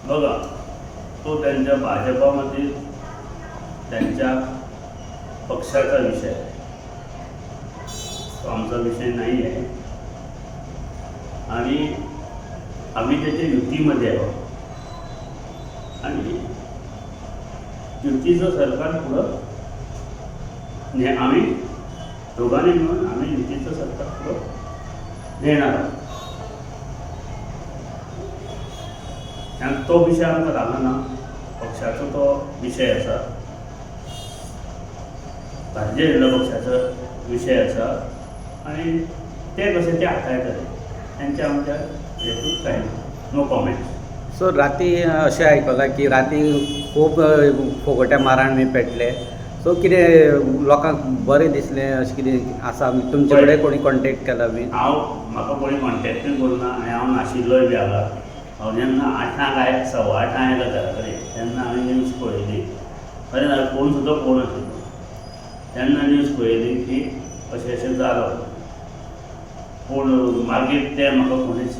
बघा, तो त्यांच्या भाजपामधील त्यांच्या पक्षाचा विषय आहे, तो आमचा विषय नाही आहे. आणि आम्ही त्याच्या युतीमध्ये आहोत आणि युतीचं सरकार पुढं ने आम्ही दोघांनी मिळून आम्ही युतीचं सरकार पुढं नेणार आहोत. आणि तो विषय आमकां लागना. पक्षाचो तो विषय आसा, भारतीय जनता पक्षाचो विषय आसा आनी ते कशे ते हाताळटले, तेंच्या आमच्या हेतून कांय ना. No comments. सो राती अशें आयकलां की राती खूब फोगोट्या माराण बी पेटले. सो कितें लोकांक बरें दिसलें, अशें कितें आसा? तुमचे कडेन कोणी कॉन्टेक्ट केला बी? हांव, म्हाका कोणी कॉन्टेक्टूय करूं ना आनी हांव नाशिल्लोय बी हांगा. हांव जेन्ना 8 आंक आय 8:15 आंक आयलो घरा कडेन, तेन्ना हांवें न्यूज पळयली. खरें जाल्यार फोन सुद्दां पळोवनाशिल्लो. तेन्ना न्यूज पळयली की अशें अशें जालो, पूण मागीर तें म्हाका कोणीच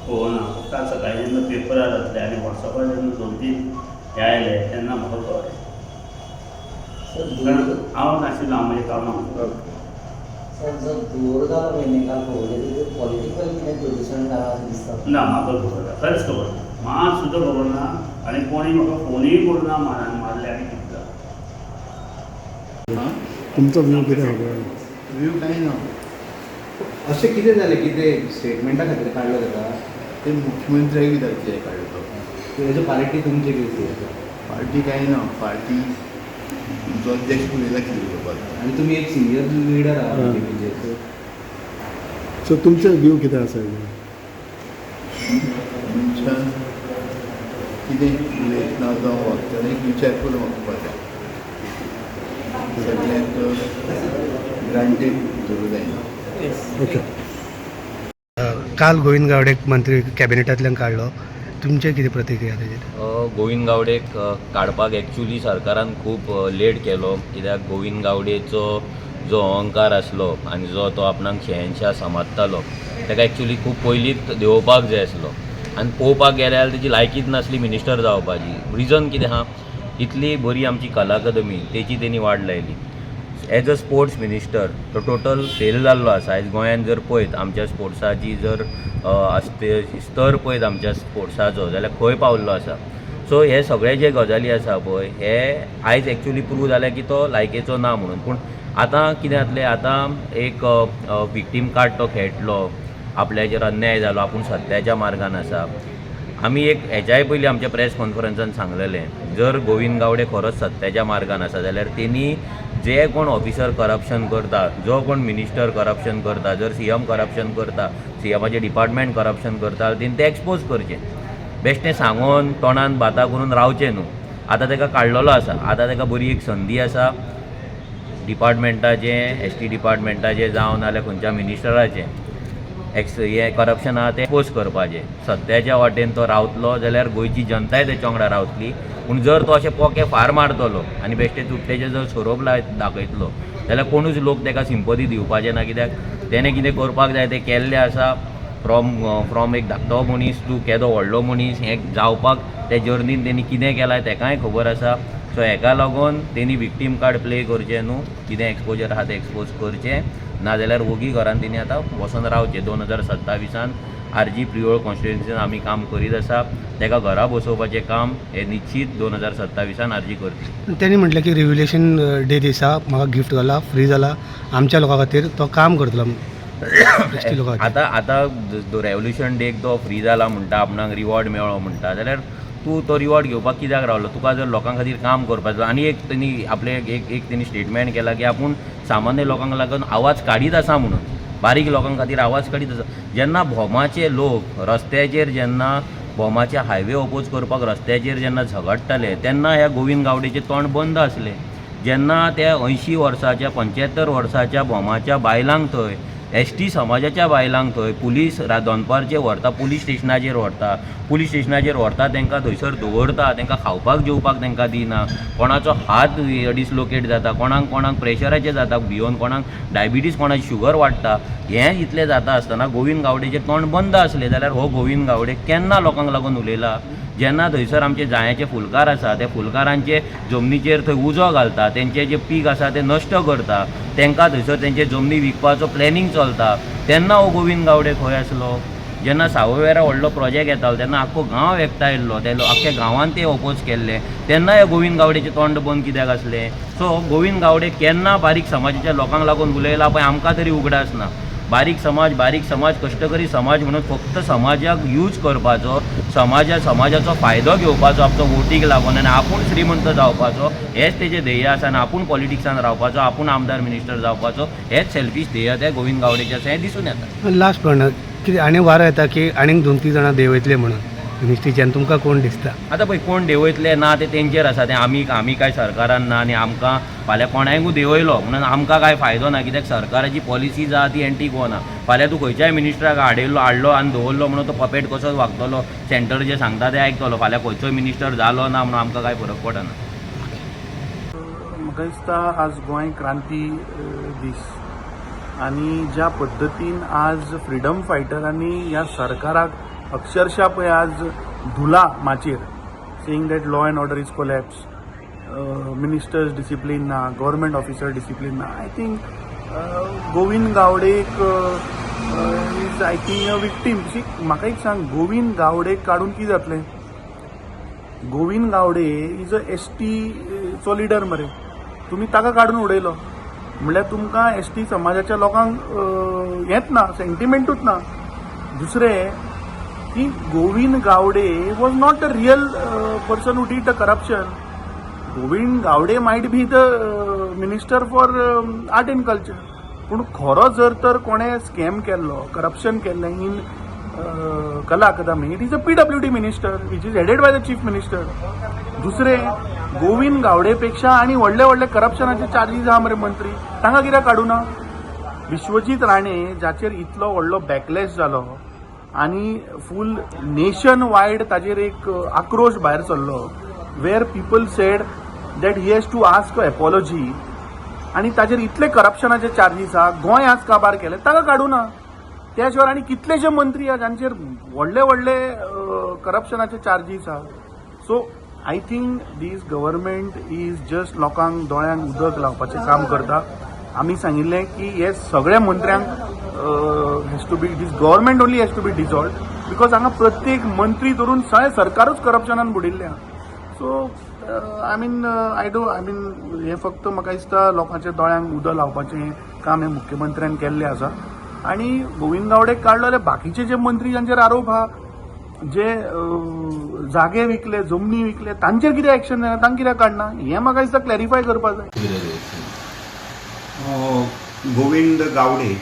कळना. फक्त आज सकाळीं जेन्ना पेपरार घातले आनी वॉट्सॅपार जेन्ना दोन तीन हे आयले, तेन्ना म्हाका कळ्ळें, कारण हांव नाशिल्लो, हांव म्हजें कामाक. सर, जो धुंवर जालो पळय न्ही काल पळोवया, पॉलिटिकल कितें प्रदूशण जालां अशें दिसता? ना, म्हाका खबर ना, खरेंच खबर ना, मात सुद्दां खबर ना. आनी कोणी म्हाका फोनूय करूं ना, मारान मारले आनी कितें जालें. तुमचो व्यू कितें खबर? व्यू कांय ना. अशें कितें जालें की ते स्टेटमेंटा खातीर काडलो ताका? ते मुख्यमंत्र्याक कित्याक ते काडलो तो. तेजो पार्टी तुमची कितें? पार्टी कांय ना. पार्टी तुमचो अध्यक्ष उलयला कितें उलोवपाक. आनी तुमी एक सिनियर लिडर आहात म्हणजे. सो तुमचो व्यू कितें आसा? मनशान कितें उलयतना जावं वागतना एक विचार करून वागपाक जाय. सगळ्यांक ग्रांटेड धरूं जायना. ओके. काल गोविंद गावडेक मंत्री कॅबिनेटांतल्यान काडलो, तुमचे कितें प्रतिक्रिया तेजेर? गोविंद गावडेक काडपाक एक्चुली सरकारान खूब लेट केलो, कित्याक गोविंद गावडेचो जो अहंकार आसलो आनी जो तो आपणाक शहेनशाह समजतालो, ताका एक्चुली खूब पयलींच देंवोवपाक जाय आसलो. आनी पळोवपाक गेल्यार तेजी लायकीच नासली मिनिस्टर जावपाची. रिजन कितें आहा, इतली बरी आमची कला अकादमी, तेची तेणी वाड लायली. एज अ स्पोर्ट्स मिनिस्टर तो टोटल फेल जाल्लो आसा. आयज गोंयांत जर पळयत आमच्या स्पोर्ट्साची जर आसते स्तर पळयत आमच्या स्पोर्ट्साचो जाल्यार खंय पावल्लो आसा. सो हे सगळे जे गजाली आसा पळय, हे आयज एक्चुली प्रूव जालें की तो लायकेचो ना म्हणून. पूण आतां कितें जातलें? आतां एक विक्टीम कार्ड तो खेळटलो, आपल्याचेर अन्याय जालो, आपूण सत्याच्या मार्गान आसा. आमी एक हेच्याय पयलीं आमच्या प्रेस कॉन्फरन्सान सांगलेलें, जर गोविंद गावडे खरोच सत्याच्या मार्गान आसा जाल्यार तेणी जे कोण ऑफिसर करप्शन करता, जो कोण मिनिस्टर करप्शन करता, जर सीएम करप्शन करता, सीएमाचें डिपार्टमेंट करप्शन करता, तेणी तें एक्सपोज करचें. बेश्टें सांगोन तोंडान बातां करून रावचें न्हू. आतां ताका काडलेलो आसा, आतां ताका बरी एक संदी आसा. डिपार्टमेंटाचें, एसटी डिपार्टमेंटाचें जावं नाजाल्यार खंयच्या मिनिस्टराचें एक्स हें करप्शन आहा तें एक्सपोज करपाचें. सत्याच्या वाटेन तो रावतलो जाल्यार गोंयची जनताय तेच्या वांगडा रावतली. पूण जर तो अशे पोके फार मारतलो आनी बेश्टे चुट्टेचे जर सोरोप लाय दाखयतलो जाल्यार कोणूच लोक ताका सिंपती दिवपाचे ना, कित्याक तेणें कितें करपाक जाय तें केल्लें आसा. फ्रॉम फ्रॉम एक धाकटो मनीस टू केदो व्हडलो मनीस हें जावपाक ते जर्नीन तेणी कितें केलां तेकाय खबर आसा. सो हेका लागून तेणी विक्टीम कार्ड प्ले करचें न्हू. कितें एक्सपोजर आहा तें एक्सपोज करचें, नाजाल्यार वोगी घरान तेणी आतां बसोन रावचें. 2027 आर जी प्रियोळ कॉन्स्टिट्युन्सीन आमी काम करीत आसा. तेका घरा बसोवपाचें काम हें निश्चीत 2027 आर जी करतली. तेणी म्हटलें की रिव्होल्युशन डे दिसा म्हाका गिफ्ट जाला, फ्री जाला, आमच्या लोकां खातीर तो काम करतलो, एसटी लोकां खातीर. आतां आतां रेवोल्युशन डेक तो फ्री जाला म्हणटा, आपणाक रिवॉर्ड मेळ्ळो म्हणटा, जाल्यार तूं तो रिवॉर्ड घेवपाक कित्याक रावलो? तुका जर लोकां खातीर काम करपाक जाय. आनी एक तेणी आपलें एक एक तेणी स्टेटमेंट केलां की आपूण सामान्य लोकांक लागून आवाज काडीत आसा म्हणून, बारीक लोकां खातीर आवाज काडीत आसा. जेन्ना भोमाचे लोक रस्त्याचेर, जेन्ना भोमाचे हायवे ओपोज करपाक रस्त्याचेर जेन्ना झगडटाले, तेन्ना ह्या गोविंद गावडेचें तोंड बंद आसलें. जेन्ना त्या 80 वर्साच्या, 75 वर्साच्या भोमाच्या बायलांक थंय, एसटी समाजाच्या बायलांक थंय पुलीस दनपारचे व्हरता, पुलीस स्टेशनाचेर व्हरता, पुलीस स्टेशनाचेर व्हरता, तांकां थंयसर दवरता, तांकां खावपाक जेवपाक तांकां दिना, कोणाचो हात डिसलोकेट जाता, कोणाक कोणाक प्रेशराचें जाता भियोन, कोणाक डायबिटीज, कोणाची शुगर वाडटा, हें इतलें जाता आसतना गोविंद गावडेचें तोंड बंद आसलें. जाल्यार हो गोविंद गावडे केन्ना लोकांक लागून उलयला? जेन्ना थंयसर आमचे जायाचे फुलकार आसा, त्या फुलकारांचे जमनीचेर थंय उजो घालता, तेंचे जे पीक आसा ते नश्ट करता, तेंकां थंयसर तेंचे जमनी विकपाचो प्लॅनिंग चलता, तेन्ना हो गोविंद गावडे खंय आसलो? जेन्ना सावयवेऱ्या व्हडलो प्रोजेक्ट येतालो तेन्ना आख्खो गांव एकठांय ते आख्ख्या गांवान ते ओपोज केल्ले, तेन्ना ह्या गोविंद गावडेचें तोंड बंद कित्याक आसलें? सो गोविंद गावडे केन्ना बारीक समाजाच्या लोकांक लागून उलयला पळय आमकां तरी उगडास ना. बारीक समाज, बारीक समाज, कश्टकरी समाज म्हणून फक्त समाजाक यूज करपाचो, समाजाचो फायदो घेवपाचो आपलो वोटीक लागून आनी आपूण श्रीमंत जावपाचो हेच तेजें ध्येय आसा आनी आपूण पॉलिटिक्सान रावपाचो, आपूण आमदार मिनिस्टर जावपाचो हेच सेल्फीश ध्येय त्या गोविंद गावडेचें आसा हें दिसून येता. लास्ट प्रश्न, कितें आनी वारो येता की आनीक 2-3 जाणां देंवयतले म्हणून मिनिस्ट्रीच्यान, तुमकां कोण दिसता? आतां पळय कोण देंवयतले ना ते तेंचेर आसा, तें आमी कांय सरकारान ना आनी आमकां फाल्यां कोणाकूय देंवयलो म्हणून आमकां कांय फायदो ना, कित्याक सरकाराची पॉलिसी जाहा ती एंटी गोवा. फाल्यां तूं खंयच्याय मिनिस्टराक हाडलो आनी दवरलो म्हणून तो पपेट कसोच वागतलो, सेंटर जें सांगता तें आयकतलो. फाल्यां खंयचोय मिनिस्टर जालो ना म्हणून आमकां कांय फरक पडना. म्हाका दिसता आज गोंय क्रांती दीस आनी ज्या पद्दतीन आज फ्रिडम फायटरांनी ह्या सरकाराक अक्षरशा पळय आज धुला माचयेर, saying that law and order is collapse, ministers discipline ना, गव्हर्मेंट ऑफिसर डिसिप्लीन ना. I think Govind गावडेक is I think a victim. See, म्हाका एक सांग, गोविंद गावडेक काडून कितें जातलें? Govind Gawde is a ST चो लिडर मरे, तुमी ताका काडून उडयलो म्हणल्यार तुमकां एसटी समाजाच्या लोकांक हेंच ना, सेंटिमेंटूच ना. दुसरें की Govind Gawde was not the real person who did the corruption. Govind Gawde might be the minister for art and culture, पूण खरो जर तर कोणें स्कॅम केल्लो, करप्शन केल्लें in Kala Akademi, it is a PWD minister which is headed by the chief minister. दुसरें, गोविंद गावडे पेक्षा आनी व्हडले व्हडले करप्शनाचे चार्जीस आहा मरे मंत्री, तांकां कित्याक काडूना? विश्वजीत राणे जाचेर इतलो व्हडलो बॅकलॅश जालो आनी फूल नेशन वायड ताजेर एक आक्रोश भायर सरलो, where people said that he has to ask apology, आनी ताजेर इतले करप्शनाचे चार्जीस आहा, गोंय आज काबार केलें, ताका काडूना? त्या शिवाय आनी कितलेशे मंत्री आहा जांचेर व्हडले व्हडले करप्शनाचे चार्जीस आहा. So I think this government is just लोकांक दोळ्यांक उदक लावपाचें काम करता. आमी सांगिल्लें की हे सगळ्या मंत्र्यांक has to be, this government only has to be dissolve, because हांगा प्रत्येक मंत्री धरून सगळें सरकारूच करप्शनान बुडिल्लें आहा. So I mean, I do I mean हें फक्त म्हाका दिसता लोकांच्या दोळ्यांक उदक लावपाचें काम हें मुख्यमंत्र्यान केल्लें आसा. आनी गोविंद गावडेक काडलो जाल्यार बाकीचे जे मंत्री जांचेर आरोप आहा, जे जागे विकले, जमनी विकले, तांचेर कितें एक्शन जायना, तांकां कित्याक काडना, हें म्हाका दिसता क्लॅरिफाय करपाक जाय. गोविंद गावडे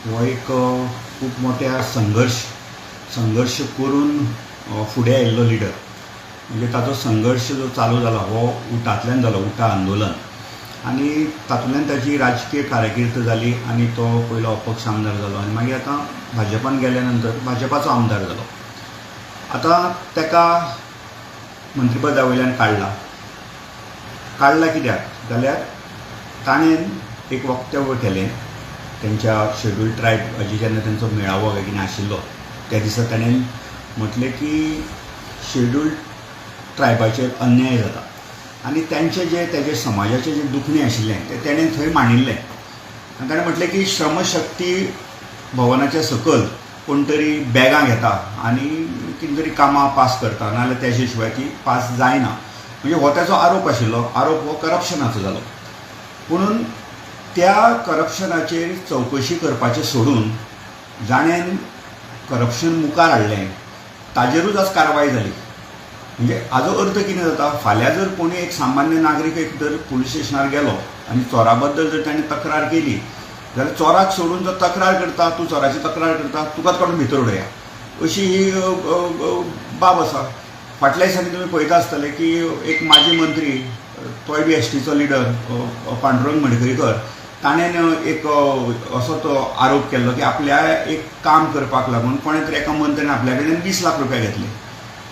हो एक खूब मोठ्या संघर्श करून फुडें आयिल्लो लिडर. म्हणजे ताचो संघर्श जो चालू जाला हो उटांतल्यान जालो, उटा आंदोलन, आनी तातूंतल्यान ताची राजकीय कारकीर्द जाली आनी तो पयलो अपक्ष आमदार जालो आनी मागीर आतां भाजपान गेल्या नंतर भाजपाचो आमदार जालो. आतां ताका मंत्रीपदा वयल्यान काडला. काडला कित्याक जाल्यार ताणें एक वक्तव्य केलें तेंच्या शेड्यूल ट्रायबाची, जेन्ना तेंचो मेळावो काय कितें आशिल्लो त्या दिसा ताणें म्हटलें की शेड्यूल ट्रायबाचेर अन्याय जाता आनी तेंचे जे तेजे समाजाचें जें दुखणें आशिल्लें तें तेणें थंय मांडिल्लें. आनी ताणें म्हटलें की श्रमशक्ती भवनाच्या सकयल कोण तरी बॅगां घेता आनी कितें तरी कामां पास करता, नाजाल्यार तेजे शिवाय ती पास जायना. म्हणजे हो ताचो आरोप आशिल्लो. आरोप हो करप्शनाचो जालो, पुणून त्या करप्शनाचेर चवकशी करपाचें सोडून जाणें करप्शन मुखार हाडलें ताजेरूच आज कारवाय जाली. म्हणजे हाजो अर्थ कितें जाता, फाल्यां जर कोणी एक सामान्य नागरीक एक जर पुलीस स्टेशनार गेलो आनी चोरा बद्दल जर ताणें तक्रार केली जाल्यार चोराक सोडून जो तक्रार करता, तूं चोराची तक्रार करता, तुकाच काडून भितर उडया, अशी ही बाब आसा. फाटल्या दिसांनी तुमी पळयता आसतले की एक माजी मंत्री, तोय बी एसटीचो लिडर पांडुरंग मडकयकर, ताणें एक असो तो आरोप केल्लो की आपल्या एक काम करपाक लागून कोणें तरी एका मंत्र्यान आपल्या कडल्यान 20 लाख रुपया घेतले.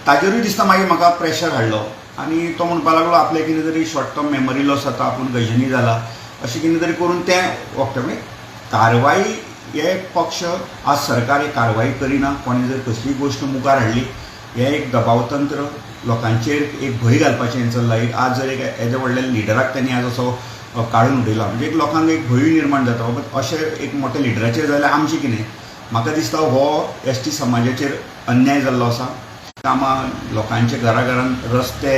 ताजेरूय दिसता मागीर म्हाका प्रेशर हाडलो आनी तो म्हणपाक लागलो आपल्या कितें तरी शॉर्ट टर्म मेमरी लॉस जाता, आपूण गजनी जाला, अशें कितें तरी करून तें वक्तव्य. म्हणजे कारवाई हे पक्ष आज सरकार ही कारवाई करिना. कोणी जर कसलीय गोश्ट मुखार हाडली हें एक दबावतंत्र लोकांचेर एक भंय घालपाचें हें चल्लां. एक आज जर एक येदे व्हडल्या लिडराक तेणी आज असो काडून उडयला म्हणजे एक लोकांक एक भंयूय निर्माण जाता, बाबा अशें एक मोठ्या लिडराचेर जाल्यार आमचें कितें. म्हाका दिसता हो एस टी समाजाचेर अन्याय जाल्लो आसा. कामां लोकांचे घरा घरान रस्ते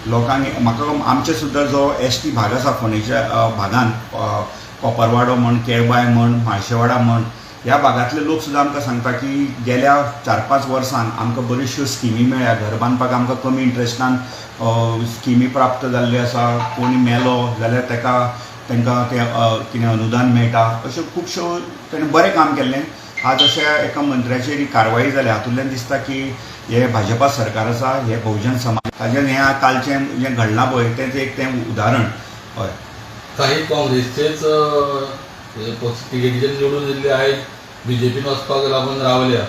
लोकांक, म्हाका आमचे सुद्दां जो एस टी भाग आसा फोंडेच्या भागान, कोपरवाडो म्हण, केळबाय म्हण, म्हाळशेवाडा म्हण, ह्या भागांतले लोक सुद्दां आमकां सांगता की गेल्या 4-5 वर्सांक आमकां बऱ्योचश्यो स्किमी मेळ्ळ्या. घर बांदपाक आमकां कमी इंट्रस्टान स्किमी प्राप्त जाल्ल्यो आसा. कोणी मेलो जाल्यार ताका तांकां तें कितें अनुदान मेळटा. अश्यो खुबश्यो ताणें बरें काम केल्लें. आज अशा एका मंत्र्याचेर ही कारवाई जाल्या, हातूंतल्यान दिसता की हे भाजपा सरकार आसा हे बहुजन समाज ताजें हें कालचें जें घडलां पळय तें एक तें उदाहरण. हय. काही काँग्रेसचेच पक्ष तिकेटीचेर निवडून येयल्ले आयज बीजेपीन वचपाक लागून रावल्या,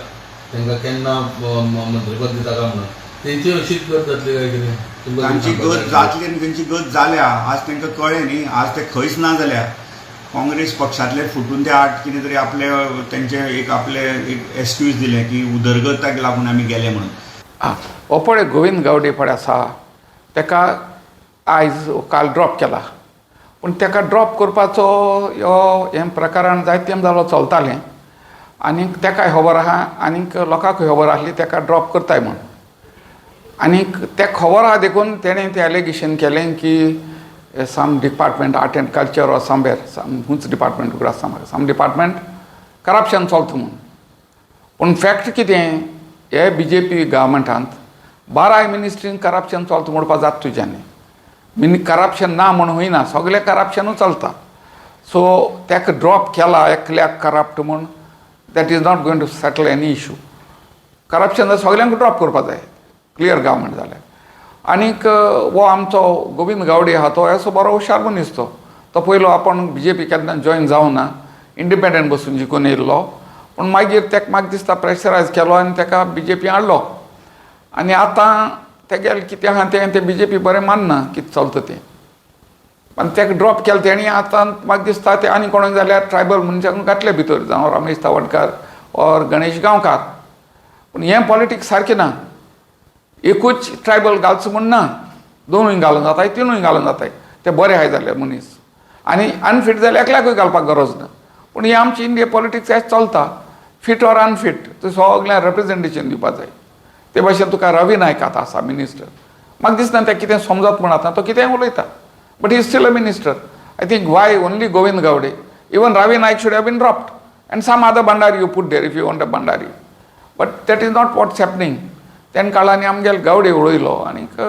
तांकां केन्ना मंत्रीपद दिता काय म्हणून. तेंची अशीच गत जातली काय कितें तुमकां? तांची गत जातली आनी तेंची गत जाल्या. आज तांकां कळ्ळें न्ही, आज ते खंयच ना जाल्या. काँग्रेस पक्षांतले फुटून ते आठ कितें तरी आपले तेंचे एक आपले एक एक्सक्यूज दिलें की उदरगताक लागून आमी गेले म्हणून. आं, हो पळय गोविंद गावडे पळय आसा, ताका आयज काल ड्रॉप केला. पूण ताका ड्रॉप करपाचो ह्यो हें प्रकरण जायते तेंप जालो चलतालें आनीक ताकाय खबर आहा आनीक लोकांकूय खबर आसली ताका ड्रॉप करताय म्हूण. आनीक तें खबर आहा देखून तेणें तें एलिगेशन केलें की some department, art and culture or somewhere, some खंयच डिपार्टमेंट उगडास आसा म्हाका, सम डिपार्टमेंट करप्शन चलता म्हूण. पूण फॅक्ट कितें, हे बीजेपी गव्हर्मेंटांत 12 मिनिस्ट्रीन करप्शन चलता म्हणपा जाता तुज्यानी. मिनी करप्शन ना म्हूण होयना, सगळें करप्शनूच चलता. सो ताका ड्रॉप केला एकल्याक करप्ट म्हूण, that is not going to settle any issue. Corruption सगल्यांक ड्रॉप करपा जाय क्लियर गव्हर्मेंट जाल्यार. आनीक हो आमचो गोविंद गावडे आहा तो असो बरो हुशार मनीस. तो तो पयलो आपूण बीजेपी केन्ना जॉयन जावना, इंडिपेंडंट बसून जिखून येयल्लो. पूण मागीर ताका म्हाका दिसता प्रेशरायज केलो आनी ताका बीजेपी हाडलो. आनी आतां तेगेलें कितें आहा तें तें बीजेपी बरें मानना कितें चलता तें. आनी ताका ड्रॉप केलें तेणी. आतां म्हाका दिसता तें आनी कोणूय जाल्यार ट्रायबल मनशांक घातले भितर, जावं रमेश तवडकार ऑर गणेश गांवकार. पूण हें पॉलिटिक्स सारकें ना. एकूच ट्रायबल घालचो म्हूण ना, दोनूय घालूंक जाताय, तिनूय घालूंक जाताय. ते बरे आहाय जाल्यार मनीस आनी अनफीट जाल्यार एकल्याकूय घालपाक गरज ना. पूण हें आमची इंडिया पॉलिटिक्स अशें चलता, फिट ऑर अनफीट तूं सगळ्यांक रिप्रेजेंटेशन दिवपा जाय. ते भाशेन तुका रवी नायक आतां आसा मिनिस्टर. म्हाका दिसना तें कितें समजत म्हूण. आतां तो कितेंय उलयता, but he still a minister. I think why only Govind Gaude? Even Ravi Naik should have been dropped and some other Bhandari you put there if you want a Bhandari, but that is not what's happening. तेणें काडला आनी आमगेले गावडे उडयलो. आनीक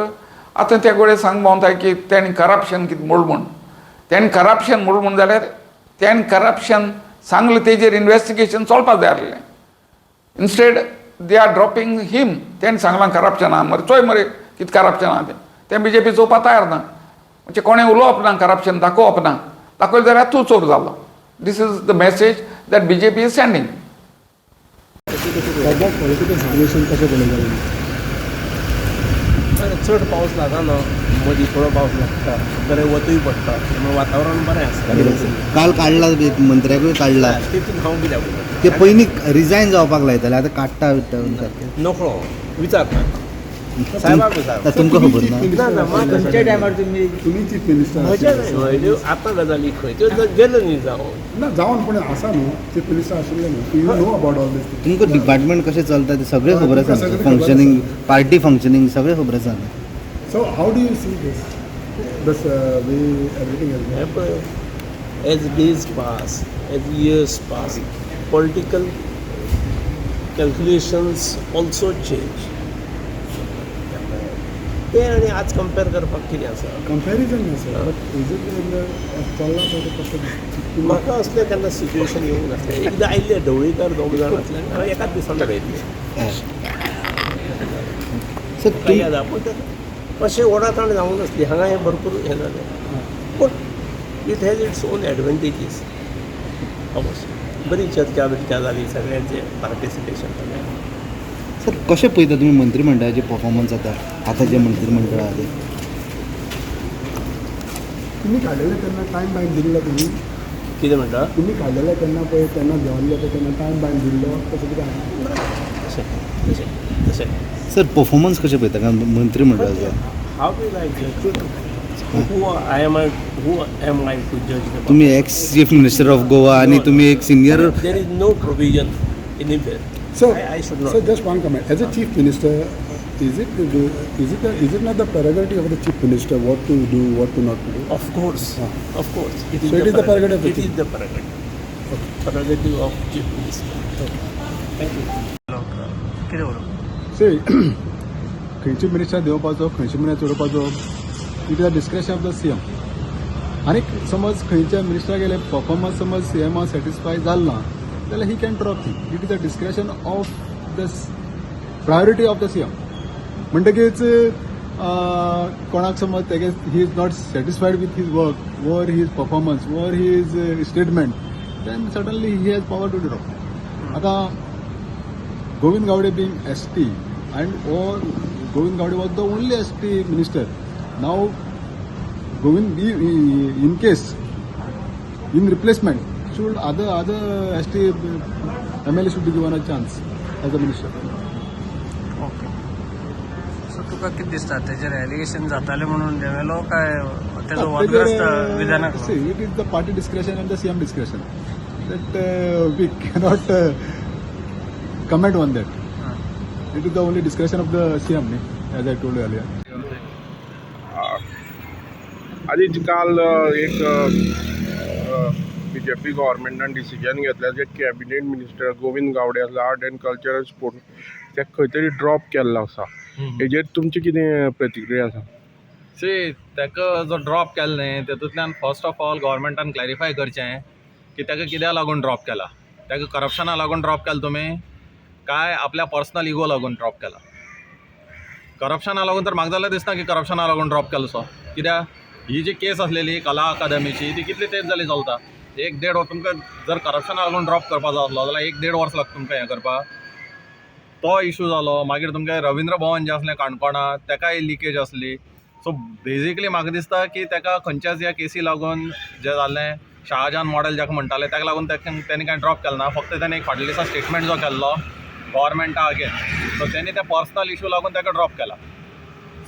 आतां ते कडेन सांग भोंवताय की तेणें करप्शन कितें मोड म्हूण. तेणें करप्शन मोड म्हूण जाल्यार तेणें करप्शन सांगलें तेजेर इनवेस्टिगेशन चलपा जाय आसलें. Instead they are dropping him. तेणें सांगलां करप्शन आहा मरे, चोय मरे कितें करप्शन आहा तें. तें बीजेपी चोवपा तयार ना. म्हणजे कोणें उलोवप ना, करप्शन दाखोवप ना. दाखयलें जाल्यार तूं चोर जालो. This is the message that BJP is sending. सध्या पॉलिटिकल सिच्युएशन कशें पळयता? चड पावस लागना, मदीं थोडो पावस लागता, बरें वतूय पडटा, त्यामुळे वातावरण बरें आसा. काल काडला, एक मंत्र्याकूय काडला. तितून हांव कित्याक उलयता? ते पयलीं रिजायन जावपाक लायताले, आतां काडटा बिडटा सारकें. नकळो, विचार साहेबाक विचार. तुमकां खबर ना? ना ना, म्हाका खंयच्या टायमार तुमी तुमी चीफ मिनिस्टर म्हज्या न्हय ह्यो आतां गजाली खंय त्यो गेलो न्ही जावन. ना जावन, पूण आसा न्हू, चीफ मिनिस्टर आशिल्ले न्हू, you know about all this. तुमकां डिपार्टमेंट कशें चलता तें सगळें खबर आसा. तुमकां सगळें खबर. फंक्शनींग, पार्टी फंक्शनींग सगळें खबर आसा. So how do you see this way everything? हें पळय, as days pass, as years pass, political calculations also change. ते आनी आज कंपेर करपाक कितें आसा? कंपॅरिजन ना sir, but is it चल्लां पळय तें कशें दिसता? म्हाका असलें केन्ना सिच्युएशन येवंक नासलें. एकदां आयिल्लें, ढवळीकर दोग जाण आसले आनी हांवें एकाच दिसान दाखयल्लें. सर. म्हाका याद आहा. पूण तें मातशें ओडाताण जावंक नासली हांगा, हें भरपूर हें जालें. पूण it has its own advantages अवश्य. बरी चर्चा बिर्चा जाली, सगळ्यांचें पार्टिसिपेशन जालें. सर, कशें पळयता तुमी मंत्रीमंडळाचे परफॉर्मन्स आतां आतां जे मंत्रीमंडळ आहा ते? तुमी काडलेले तेन्ना टायम बायंड दिल्लो तुमी? कितें म्हणटा? तुमी काडलेले तेन्ना पळय, तेन्ना देंवल्ले पळय तेन्ना टायम बायंड दिल्लो, तशें कितें आहा? अशें तशें तशें. सर, परफॉर्मन्स कशें पळयता, कारण मंत्री मंडळाचो? How will I judge? Who am I to judge the तुम्ही ex chief minister of Goa आणि तुम्ही एक senior. There is no provision anywhere. Sir, I should not. Sir, just one comment. As a chief minister, is it not the prerogative of the chief minister what to do, what to not to do? Of course, of course. It So it is the prerogative of the It chief. is the prerogative of chief minister. Thank you. कितें उलोवप? See, खंयचे minister देंवपाचो, खंयचे minister चडोवपाचो, it is a discretion of the CM. आनी समज खंयच्या मिनिस्टरा गेले performance समज सीएमा satisfy जाल ना जाल्यार he can drop him. It is a discretion of the priority of the CM. म्हणटकीच कोणाक समज तेगे he is not satisfied with his work or his performance or his statement, then suddenly he has power to drop. आतां Govind Gaude being ST and all, Govind Gaude was the only ST minister. Now, Govind, in case, in replacement, should other ST MLA should be given a chance as a minister. Okay, so तुका कितें दिसता, तेजेर allegation जातालें म्हणून देंवलो काय तेजो वादग्रस्त विधानाक? See, it is the party discretion and the CM discretion. That we cannot comment on that. It is the only discretion of the CM, as I told you earlier. आधीच काल एक बीजेपी गव्हर्मेंटान डिसिजन घेतलें जे cabinet minister Govind Gawade आसलो, art and cultural sport, तेका खंय तरी drop केल्लो आसा. हेजेर तुमची कितें प्रतिक्रिया आसा? सी, ताका जो ड्रॉप केलो न्ही, तेतूंतल्यान फर्स्ट ऑफ ऑल गव्हर्मेंटान क्लॅरिफाय करचें की ताका कित्याक लागून ड्रॉप केला. ताका करप्शना लागून ड्रॉप केला तुमी काय आपल्या पर्सनल इगो लागून ड्रॉप केला? करप्शना लागून तर म्हाका जाल्यार दिसना की करप्शना लागून ड्रॉप केलो सो, कित्याक ही जी केस आसलेली कला अकादमीची, ती कितली तेंप जाली चलता. एक देड वर्स तुमकां जर करप्शना लागून ड्रॉप करपाचो आसलो जाल्यार एक देड वर्स लागता तुमकां हें करपाक. तो इशू जालो. मागीर तुमचें रविंद्र भवन जें आसलें काणकोणा, तेकाय लिकेज आसली. सो बेजिकली म्हाका दिसता की तेका खंयच्याच ह्या केसी लागून जें जालें, शाहजहान मॉडेल जाका म्हणटाले, ताका लागून तेका तेणी कांय ड्रॉप केलें ना. फक्त तेणें एक फाटल्या दिसा स्टेटमेंट जो केल्लो गव्हर्मेंटा अगेन्स्ट, सो तेणी त्या पर्सनल इशू लागून ताका ड्रॉप केला.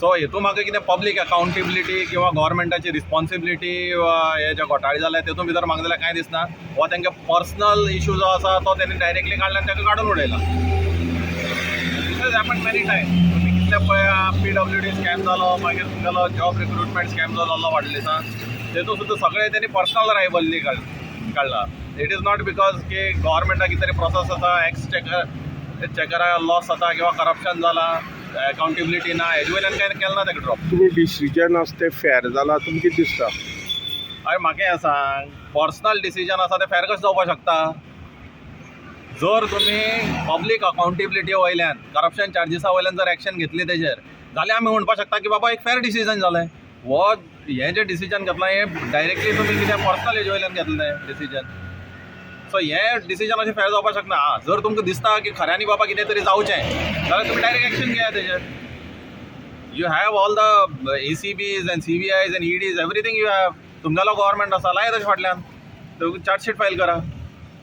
सो हितून म्हाका कितें पब्लीक अकाउंटेबिलिटी किंवा गव्हर्मेंटाची रिस्पॉन्सिबिलिटी वा हे जे घोटाळे जाले तेतून भितर म्हाका जाल्यार कांय दिसना. हो तेंगे पर्सनल इशू जो आसा तो तेणी डायरेक्टली काडला आनी ताका काडून उडयला. This has happen many time. तुमी कितले पळय, पीडब्ल्यूडी स्कॅम जालो, मागीर तुमगेलो जॉब रिक्रुटमेंट स्कॅम जो जाल्लो फाटल्या दिसा, तेतून सुद्दां सगळे तेणी पर्सनल रायवलरी काडला. It is not because की गव्हर्मेंटाक कितें तरी प्रोसेस आसा, एक्सचेकर चेकरा लॉस जाता किंवा करप्शन जाला, अकाउंटेबिलिटी ना, हेजे वयल्यान कांय केलें ना ताका ड्रॉप. तुमी डिसिजन आसा तें फॅर जाला, तुमकां कितें दिसता? अरे, म्हाका हें सांग, पर्सनल डिसिजन आसा तें फॅर कशें जावपाक शकता? जर तुमी पब्लीक अकाउंटेबिलिटी वयल्यान, करप्शन चार्जीसा वयल्यान जर एक्शन घेतली तेजेर जाल्यार आमी म्हणपाक शकता की बाबा एक फॅर डिसिजन जालें. हो हें जें डिसिजन घेतलां हें डायरेक्टली तुमी कितें पर्सनल हेजे वयल्यान घेतलें डिसिजन. सो हें डिसिजन अशें फॅर जावपाक शकना. आं, जर तुमकां दिसता की खऱ्यांनी बाबा कितें तरी जावचें जाल्यार तुमी डायरेक्ट एक्शन घेयात तेजेर. You have all the ACBs and CBIs and EDs, everything you have. तुमगेलो गव्हर्मेंट आसा, लायात तशें फाटल्यान, चार्जशीट फायल करा.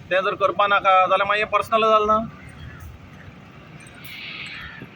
तें जर करपा नाका जाल्यार मागीर हें पर्सनल जालें ना.